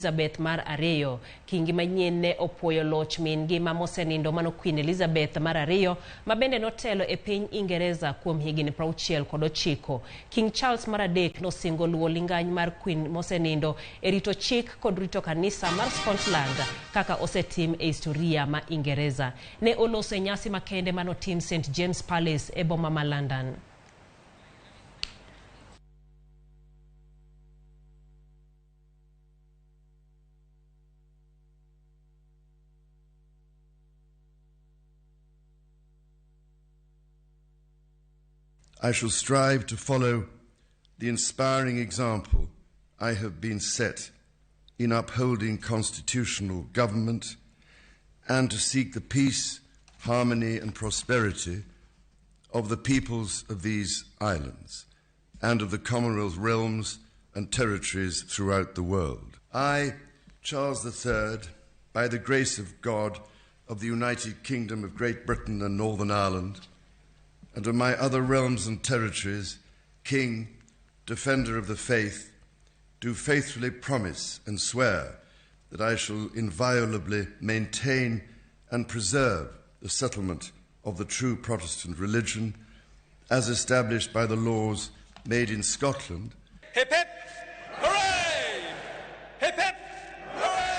Elizabeth mar ariyo. Kingi manyien ne opuoyo loch min gi ma mosenindo mano Queen Elizabeth mar ariyo ma bende notelo e piny Ingereza kuom higni 69. King Charles mar adek nosingo luwo lingany mar Queen mosenindo e rito chik kod rito kanisa mar Scotland kaka osetim e historia ma Ingereza. Ne oloso e nyasi makende manotim St James Palace e boma ma London. I shall strive to follow the inspiring example I have been set in upholding constitutional government and to seek the peace, harmony, and prosperity of the peoples of these islands and of the Commonwealth realms and territories throughout the world. I, Charles III, by the grace of God, of the United Kingdom of Great Britain and Northern Ireland, and of my other realms and territories, King, Defender of the Faith, do faithfully promise and swear that I shall inviolably maintain and preserve the settlement of the true Protestant religion as established by the laws made in Scotland. Hip hip! Hooray! Hip hip! Hooray!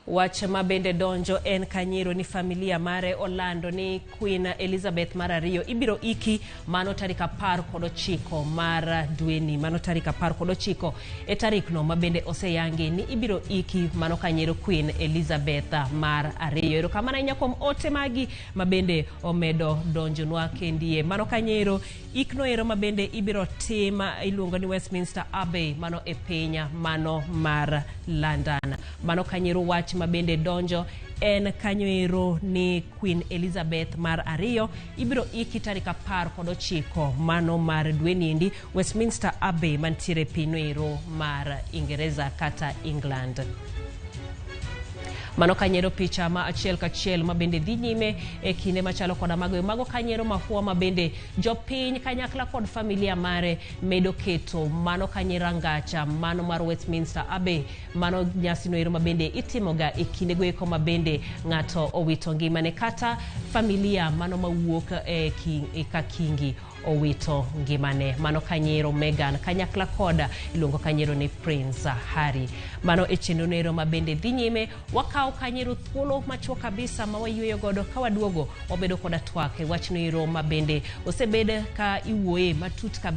Wach ma bende donjo en kanyero ni familia mare olando ni Queen Elizabeth mar ariyo ibiro iki mano tarik 19 mar dweni, mano tarik 19 e tarikno ma bende oseyangi ni ibiro iki mano kanyero Queen Elizabeth mar ariyo. Erokamano ahinya kuom ote magi ma bende omedo donjonwa kendie. Mano kanyero ikno ero ma bende ibiro tim iluongo ni Westminster Abbey mano e piny mano mar London. Mano kanyero wach ma bende donjo en kanyo ero ni Queen Elizabeth mar ariyo ibiro iki tarik 19 mano mar dweniendi Westminster Abbey mantiere pinyno ero mar Ingereza kata England. Mano kanyero picha ma achiel kachiel ma bende dhi nyime e kinde machalo koda mago mago kanyero mafua ma bende jopiny kanyakla kod familia mare medo keto mano kanyero angacha mano mar Westminster Abbey mano nyasi no ero ma bende itimoga e kinde go eko ma bende ng'ato owito ngimane kata familia mano mawuok e, e ka kingi owito ngimane. Mano kanyero Meghan kanyakla koda iluongo kanyero ni Prince Harry. Mano e chenro nero ma bende dhi nyime. Wakawo kanyero thuolo machuok kabisa ma wayueyo godo ka waduogo wabedo koda twak e wach noero ma bende osebed ka iwuoye matut kabisa.